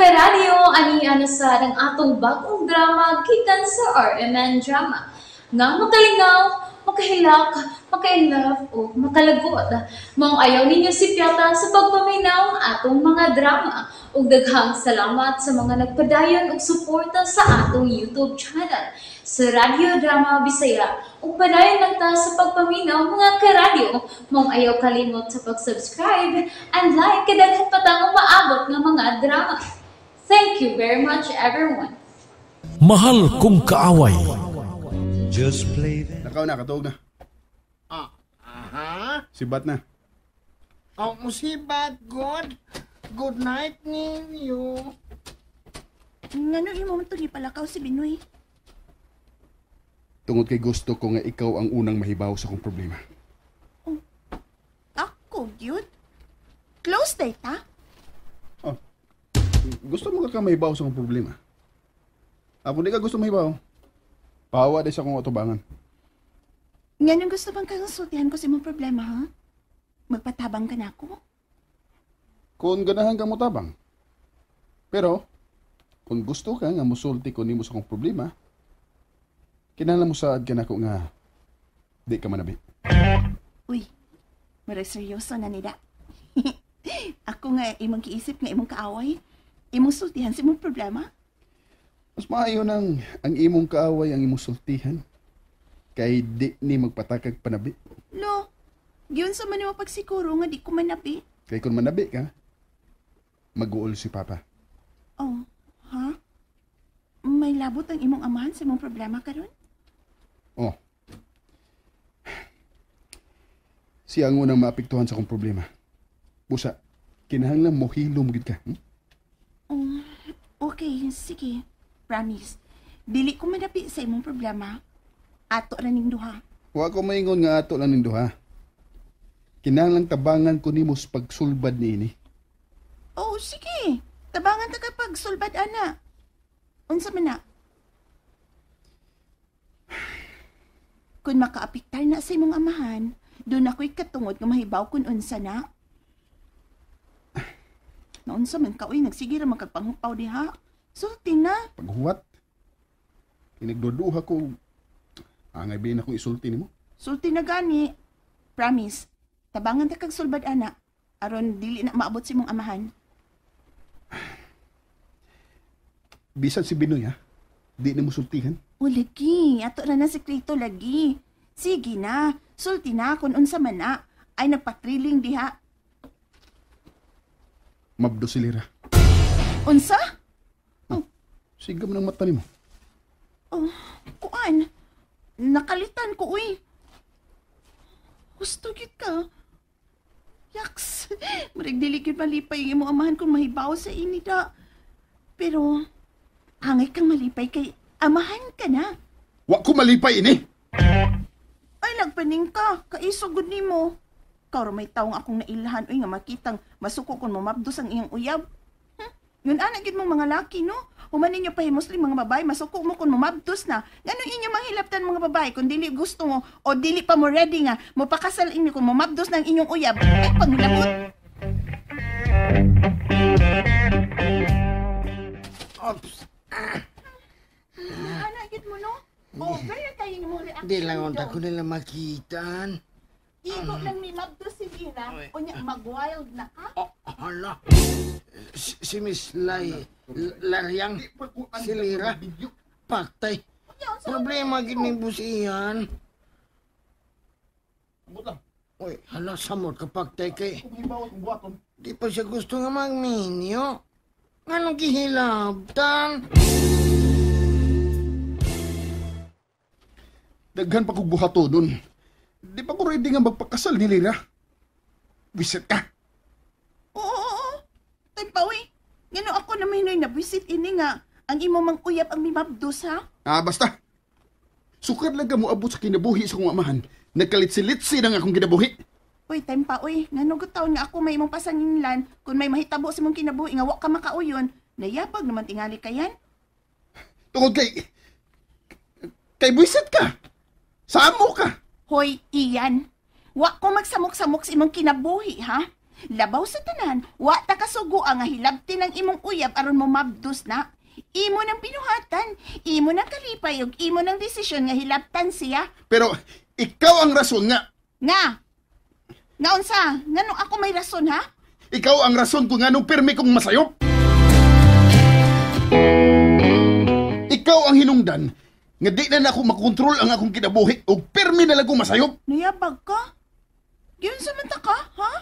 Karadyo, ani na sad ang atong bagong drama gikan sa RMN Drama nga makalingaw, makahilak, maka-inlove o makalagot. Maong ayaw ninyo sipyata sa pagpaminaw atong mga drama. Ug daghang salamat sa mga nagpadayon og suporta sa atong YouTube channel sa Radyo Drama Bisaya. Ug padayon lang ta sa pagpaminaw, mga karadyo. Maong ayaw kalimot sa pag-subscribe and like kay daghan pa tang umaabot nga mga drama. Thank you very much, everyone. Mahal Kong Kaaway. Just play that. Nakaw na, katuog na. Ah, aha. Sibat na. Oh, musibat, good. Good night ninyo. Ngano imo man to gipalakaw si Binoy? Tungod kay gusto ko nga ikaw ang unang mahibaw sa akong problema. Ako, gyud. Close day ta? Oh. Gusto mo ka mahibaw sa akong problema? Ako di ka gusto mahibaw. Pawa di sa akong atubangan. Nganong gusto bang kang sultihan ko sa imong problema, ha? Magpatabang ka na ako? Kung ganahan ka mo tabang. Pero, kung gusto ka nga musulti ko nimo sa akong problema, kinahanglan mo saad ka nako nga di ka manabi. Uy, murag seryoso na nila. Ako nga imong giisip nga imong kaaway. Imong sultihan sa imong problema. Mas maayo nang ang imong kaaway ang imong sultihan kay di ni magpatakag panabi. No, giyon sa man nimo pagsiguro nga di ko manabi. Kay kung manabi ka, mag-uol si Papa. Oh, ha? May labot ang imong amahan sa imong problema karon? Oh. Siya ang unang maapektuhan sa akong problema. Busa, kinahanglan mo hilom gid ka. Oh, okay, sige. Promise. Dili ko manabi sa imong problema. Ato ra ning duha. Wa ko maingon nga ato lang ning duha. Kinahanglan tabangan ko nimo sa pagsulbad niini. Oh, sige. Tabangan ta kag pagsulbad ana. Unsa man na? Kung makaapektar na sa imong amahan, doon ako'y katungod nga mahibaw kung unsa na. Naunsa man ka, uy, nagsige ra man kag panghupaw diha. Sulti na. Paghuwat. Kinagduduha ko. Angay bilin akong isulti nimo. Sulti na gani. Promise. Tabangan ta kag sulbad ana. Aron dili na maabot sa imong amahan. Bisan si Binoy ha. Di nimo sultihan. O lagi, ato na na sekreto lagi. Sige na, sulti na kung unsa man na. Ay nagpatriling diha. Mabdo si Lira. Unsa? Sige man ang mata nimo. Oh, kuan. Nakalitan ko, uy. Gusto gid ka. Yaks. Murag dili gyud malipay ang imong amahan kung mahibaw sa inida. Pero angay kang malipay kay amahan ka na. Wa ko malipay ini. Ay, nagpaning ka. Kaisog gud nimo. Karon may taong akong nailhan uy nga makitang masuko kon mamabdos ang iyang uyab. Yun ana gid mong mga laki no. Human ninyo pahimosli mga babae masuko mo kon mamabdos na. Nganong inyo manghilabtan mga babae kung dili gusto mo o dili pa mo ready nga mopakasal inyo kung mamabdos na ang inyong uyab. Ay panghilabot. Ops. Ana gid mo no. Over na kayo mo reaction. Di lang unta dong. ko nila makitaan. Igo lang ni mabdos si Lina, unya mag-wild na ka. Oh, hala. Si Miss Lai, Lariang, si Lira, patay. Unya, unsa man Problema mo? gid ni busihan. Ambot lang. Uy, hala, samot ka paktay kay. Kung hibaw akong buhaton. Di pa siya gusto nga magminyo. Anong gihilabtan? Daghan pa kog buhato nun. Di pa ko ready nga magpakasal ni Lira. Visit ka. Oo, oo, oo. Tay pa, uy. Ngano ako na may nabwisit ini nga. Ang imo mang uyab ang mimabdos, ha? Ah, basta. Sukad lang ka moabot sa kinabuhi sa kong amahan. Nagkalitsi-litsi na nga akong kinabuhi. Uy, time pa, uy. Ngano taon nga ako may imong pasanginlan kung may mahitabo sa imong kinabuhi nga wa ka makauyon. Nayabag naman tingali kayan. Tungod kay buwisit ka. Samo ka. Hoy, Ian. Wa ko magsamok-samok sa imong kinabuhi, ha? Labaw sa tanan, wa ta kasugo nga hilabtin ang imong uyab aron mo mabdos na. Imo nang pinuhatan, imo nang kalipay ug imo nang desisyon nga hilabtan siya. Pero ikaw ang rason nga. Nga. Nga unsa? Nganong ako may rason ha? Ikaw ang rason kung nganong pirmi kong masayop. Ikaw ang hinungdan nga di na nako makontrol ang akong kinabuhi ug pirmi na lang kong masayop. Nuyabag ka? Giunsa man ta ka, ha?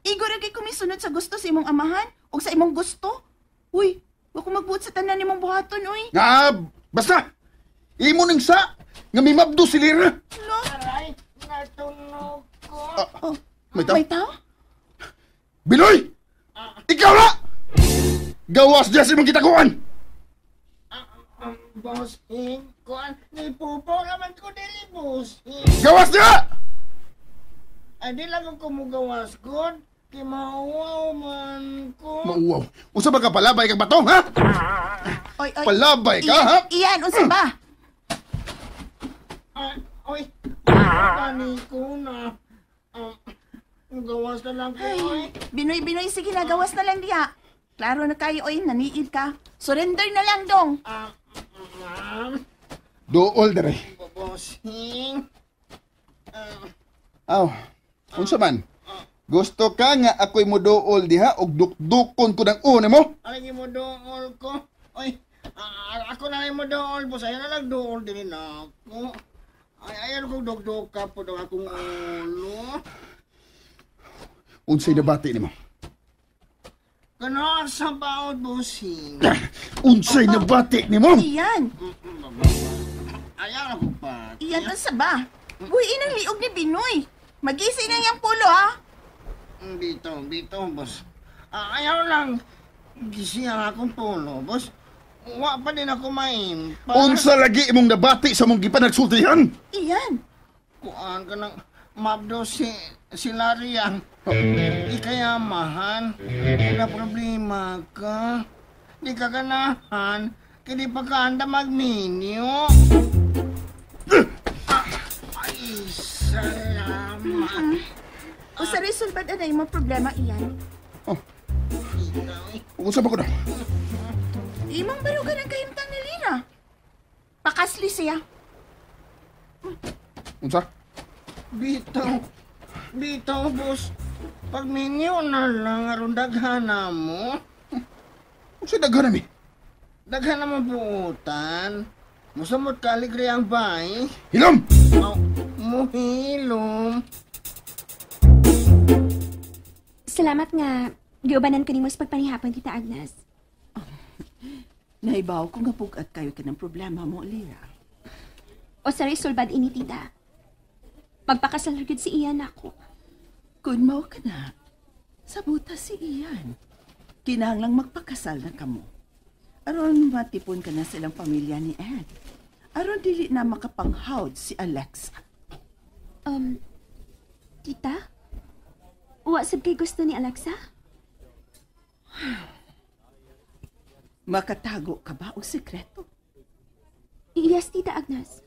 Igo ra kay kumisunod sa gusto sa imong amahan ug sa imong gusto. Uy, wa ko magbuot sa tanan nimong buhaton, uy. Nga, basta. Imo ning sa nga mimabdo si Lira. Lo? Aray, natunog ko. Oh, May tao? May tao? Binoy! Ikaw na! Gawas diya sa imong gitaguan! Bossing, kuan, nipupo naman ko dili, bossing. Gawas diya! Ay, di lang ako mugawas, god. Kay mauwaw man ko. Mauwaw. Usa ba ka palabay kang bato, ha? Oy, oy. Palabay ka, Iyan, ha? Iyan, unsa ba? Ay, oy, kani ko na. Gawas na lang ko, oy. Binoy, Binoy, sige na, gawas na lang diha. Klaro na kayo, oy, naniid ka. Surrender na lang, dong. Ma'am, Dool dere. bossing. Aw, unsa man? Gusto ka nga ako'y modool diha og dukdukon ko ng una mo? Ay, mo dool ko. Oy, ako na lang mo dool, boss. Ayaw na lang dool din na ako. Ay, ayaw kong dukduk ka po daw akong ulo. Unsay nabati nimo? Kano sa baod, bossing. Unsay nabati nimo? Iyan, Ayaw ako pa. iyan, unsa ba? Uy, inang liog ni Binoy. Mag-isi na yang pulo, ha? Bito, bito, boss. Ayaw lang gising ang akong pulo, boss. Wa pa din ako maimpa. Unsa lagi imong nabati sa mong gipanagsultihan? Iyan. Kuan ka ng mabdo si Lariang. Ikayamahan. Wala problema ka. Di ka ganahan. Kaya di pa ka anda magminyo. Ay, salamat. O sa resolbad na imong problema, iyan. Oh. Unsa ba ko na? Imong barugan ang kahimtang ni Lira. Pakasli siya. Unsa? Bitaw. Bitaw, boss. Pagminyo na lang aron daghana mo. Unsa daghana mi? Daghana mo buutan. Musamot ka aligre ang bay. Hilom! Oh, muhilom. Salamat nga giubanan ko nimo sa pagpanihapon, Tita Agnes. Naibaw ko nga pugat kayo ka ng problema mo, Lira. O sa resolbad ini, Tita. Magpakasal ra gyud si Ian ako. Kun mao ka na, sabuta si Ian. Kinahanglang magpakasal na kamo. Aron matipon ka na silang pamilya ni Ed. Aron dili na makapanghawd si Alexa. Tita? Wa sab kay gusto ni Alexa? Makatago ka ba og sekreto? Yes, Tita Agnes.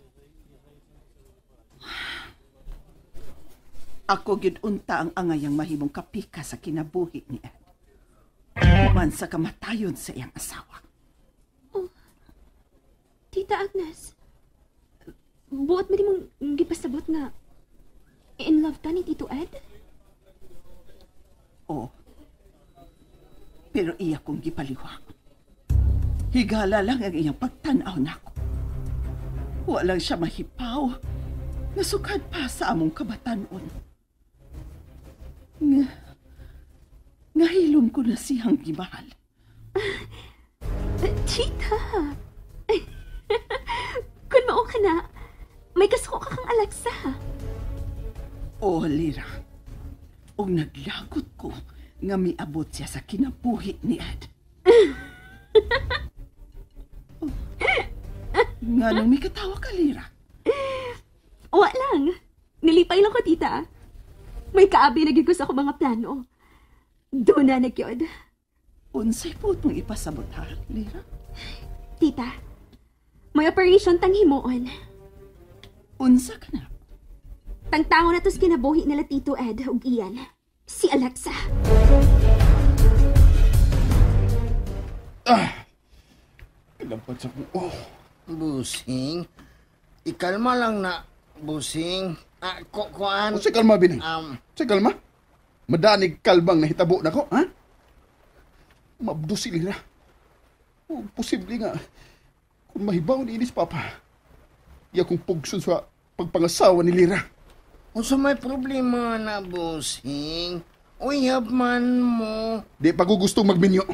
Ako gyud unta ang angayang mahimong kapika sa kinabuhi ni Ed. Human sa kamatayon sa iyang asawa. Oh, Tita Agnes, buot mo di mong gipasabot nga in love ka ni Tito Ed? Oo. Pero iya kong gipaliwa. Higala lang ang iyang pagtan-aw nako. Walang siya mahipaw. Nasukad pa sa among kabatanon. Nga hilom ko na siyang gimahal. Tita! Kun mao ka na, may kasuko ka kang Alexa. Oh, Lira. Og naglagot ko nga miabot siya sa kinabuhi ni Ed. Oh. Nga nung mikatawa ka, Lira. Wa lang. Nilipay lang ko, tita. May kaabi na gyud ko sa akong mga plano. Doon na nagyod. Unsay puot mong ipasabot, ha, Lira? Tita, may operation tang himuon. Unsa ka na? Tangtango na tos kinabuhi nila Tito Ed ug Ian. Si Alexa. Ah! Kailampat sa kong... Oh. Busing. Ikalma lang na, busing. Ah, kuan. O, si kalma, Binoy. Si kalma? Madanig kalbang nahitabo na ko, ha? Mabdo si Lira. O, posible nga, kung mahibaw ni Inis, Papa, iya kong pugson sa pagpangasawa ni Lira. Unsa may problema na, busing? Uyab man mo. Di pa ko gustong magminyo.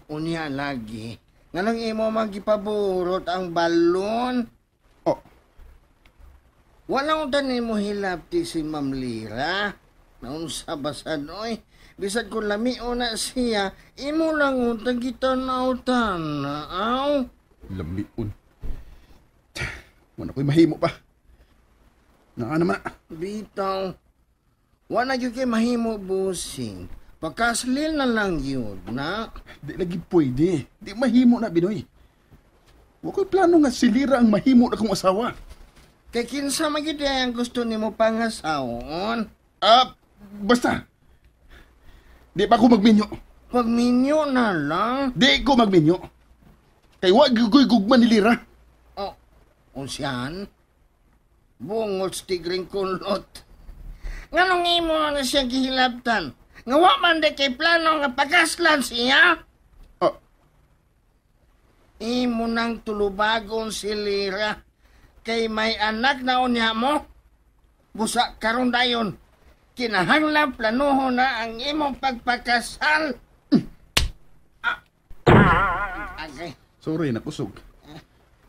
Unya lagi. Nganong imo magipaburot ang balon? Oh. Walang utan nimo hilapti si Ma'am Lira. Naunsa basad oy. Bisag kung lamio na siya, imo lang utang gitanaw-tanaw. Lamion. Wala ko'y mahimo pa. Naa naman na. Bitaw. Wala gyud kay mahimo, busing. Pagkaslil na lang yun, na. Di lagi pwede. Di mahimo na, Binoy. Wa ko'y plano nga si Lira ang mahimo na kong asawa. Kay kinsa man gyud ang gusto nimo pangasawon? Ah, basta. Di pa ko magminyo. Pagminyo na lang? Di ko magminyo. Kay wa gyud ko'y gugma ni Lira. Oh, unsyan? Bungot tigring kulot. Nganong imo na siya gihilabtan? Nga wa man di kay plano nga pagkaslan siya? Oh. Imo nang tulubagon si Lira. Kay may anak na unya mo. Busa karon dayon. Kinahanglan planuho na ang imong pagpakasal. Ah. Okay. Sorry, nakusog.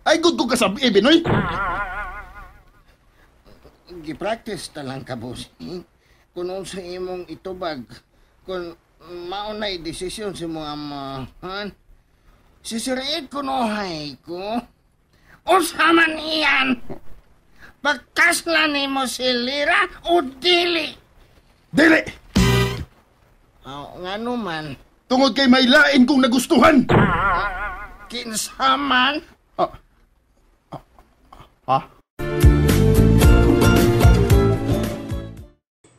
Ay, good ko kasabi, Binoy. Gi-practice ta lang ka, bossing. Kung unsa imong itubag, kung maunay desisyon sa mga amahan, sisiriit ko nohay ko. Unsa man iyan? Pagkaslan nimo si Lira o dili? Dili! Oh, ngano man? Tungod kay may lain kong nagustuhan. Kinsa man? Ah?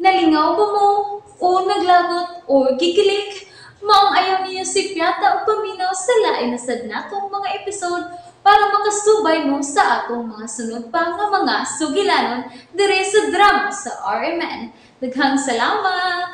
Nalingaw ba mo? O naglagot o gikilig? Maong ayaw niyo si Piata o paminaw sa lain na sad natong mga episode para makasubay mo sa atong mga sunod pa nga mga sugilanon dire sa drama sa RMN. Daghang salamat!